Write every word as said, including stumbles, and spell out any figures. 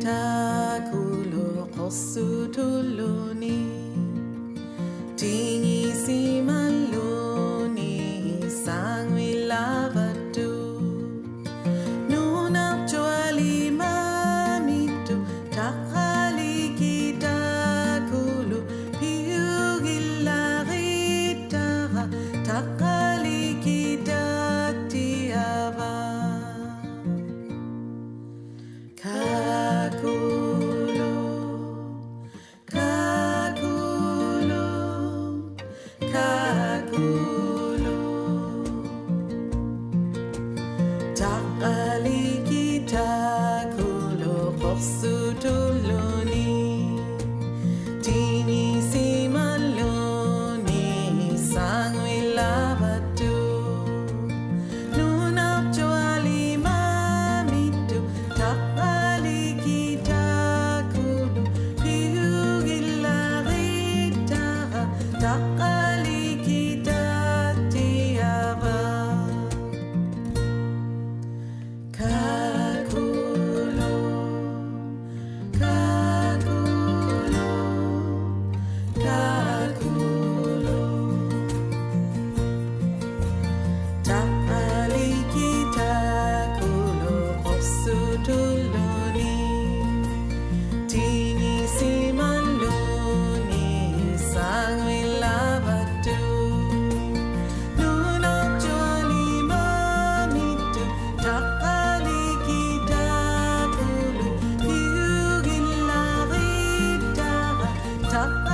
ᑖᑯᓗ ᖁᖅᓱᑐᓪᓗᓂ, ᑎᖏᓯᒪᓪᓗᓂ ᓵᖑᐃᓪᓚᕙᑦᑐᖅ. ᓄᓇᕐᔪᐊᓕᒪᒥᑐᑦ ᑕᕐᕋᓕᑭᑦ ᑖᑯᓗ, ᐱᐅᒋᓪᓚᕆᑦᑕᕋ ᑕᕐᕋᓕᑭᑦ ᑖᑦᑎᐊᕙᒃ. ᑖᑯᓗ, ᑖᑯᓗ, ᑖᑯᓗ. ᑕᕐᕋᓕᑭᑦ ᑖᑯᓗ ᖁᖅᓱᑐᓪᓗᓂ, ᑎᖏᓯᒪᓪᓗᓂ ᓵᖑᐃᓪᓚᕙᑦᑐᖅ. ᓄᓇᕐᔪᐊᓕᒪᒥᑐᑦ ᑕᕐᕋᓕᑭᑦ ᑖᑯᓗ, ᐱᐅᒋᓪᓚᕆᑦᑕᕋ ᑕᕐᕋᓕᑭᑦ ᑖᑦᑎᐊᕙᒃ. ᑖᑯᓗ, ᑖᑯᓗ, ᑖᑯᓗ. ᑕᕐᕋᓕᑭᑦ ᑖᑯᓗ ᖁᖅᓱᑐᓪᓗᓂ, ᑎᖏᓯᒪᓪᓗᓂ ᓵᖑᐃᓪᓚᕙᑦᑐᖅ. ᓄᓇᕐᔪᐊᓕᒪᒥᑐᑦ ᑕᕐᕋᓕᑭᑦ ᑖᑯᓗ, ᐱᐅᒋᓪᓚᕆᑦᑕᕋ ᑕᕐᕋᓕᑭᑦ